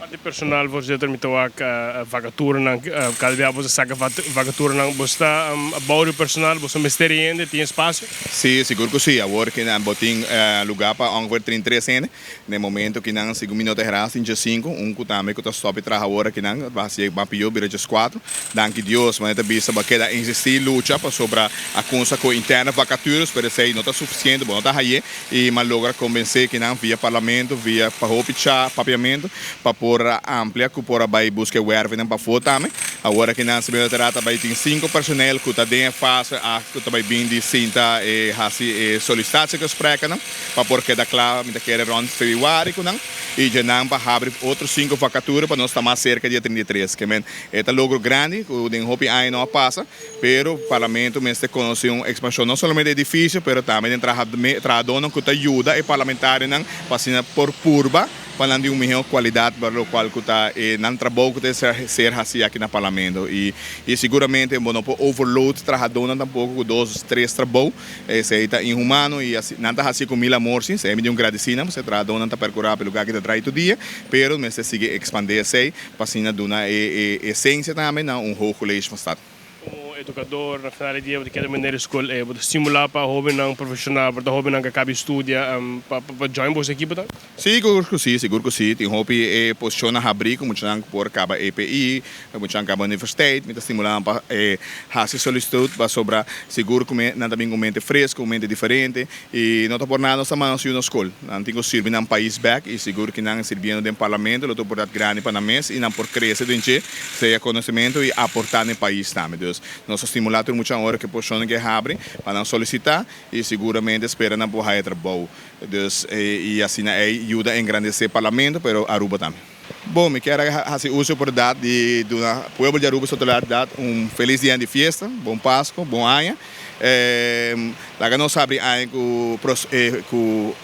Parti personal, voorzitter, mi ta wak vacaturenan, cada bia boso saca vacaturenan, boso ta abou di personal, boso mester hende, tin espacio? Si, sigur cu si. Awor cu nan bo tin lugar pa ongeveer 33 hende. Na e momento cu nan, segun mi no ta hera, tin 5, un cu tambe cu ta stop di traha awor aki nan, ba haci ba pio bira 4. Danki Dios, manera ta bisa, bo a keda insisti lucha pasobra a cunsa cu interne vacatures, pero esey no ta suficiente, bo no ta haye y m'a logra convence cu nan via Parlamento, via pa hopi cha papiamento, pa por amplia cu por a bay busca e wervenan pafo tambe. Awor aki nan si ta trata bay tin cinco personeel cu ta den e fase a cu ta bay bin di sinta e haci e sollicitatiegesprekken pa por keda cla, mi ta kere rond februari cu nan y dje nan pa habri otro cinco vacature pa nos ta mas cerca dia 33. Ke men e ta logro grandi cu den hopi aña no a pasa, pero Parlamento mester conoce un expansion no solamente edificio pero tambe den trahadornan cu ta yuda e parlamentarionan pa asina por purba pa nan di un mihó cualidad pa locual cu ta e nan trabou cu ta ser haci aki na Parlamento. Y siguramente bo no por overload trahadornan tampoco cu dos, tres trabou. Esey ta inhumano y nan ta haci cu mil amor si. Esey mi di un gradeci nan pasobra e trahadornan ta percura pa e lugar ki ta draai tur dia, pero mester sigui expande esey pa asina duna e esencia tambe na un hoog college van stad. Como educador, na final di dia bo ta keda meneer di school, bo ta stimula pa hobennan profesional, por ta hobennan cu a caba di studia, pa join boso ekipo tambe? Sigur cu si, sigur cu si. Tin hopi e posicionnan habri cu muchanan cu por caba EPI, muchanan caba universiteit. Mi ta stimula nan pa haci solicitud pasobra sigur cu nan ta bin cu un mente fresco, un mente diferente y no ta por nada nos ta manda nos yu na school. Nan tin cu sirbi nan pais bek y sigur cu nan sirbiendo den Parlamento lo ta un oportunidad grandi pa nan mes y nan por crece den dje, sea conocimento y aporta den pais tambe. Dus nos ta stimula tur muchanan ora cu e posicionnan ke habri pa nan solicita y siguramente spera nan por haya trabou. Dus y asina ey yuda engrandece Parlamento pero Aruba tambe. Bon, mi kier a haci uso e oportunidad di duna pueblo di Aruba su totalidad un feliz dia di fiesta, bon Pasco, bon aña. Laga nos habri aña cu cu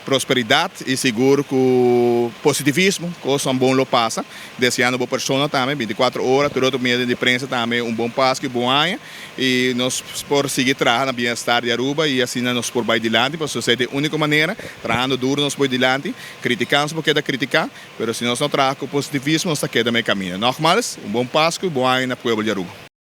prosperidad y sigur cu positivismo, cosnan bon lo pasa. Deseando bo persona tambe 24 ora, tur otro medio di prensa tambe un bon Pasco y bon aña. Y nos por sigui traha na bienestar di Aruba y asina nos por bay dilanti, pasobra esey ta e unico manera, trahando duro nos por dilanti. Critica nos por keda critica, pero si nos no traha cu positivismo nos ta keda mey camina. Nogmaals, un bon Pasco y bon aña na pueblo di Aruba.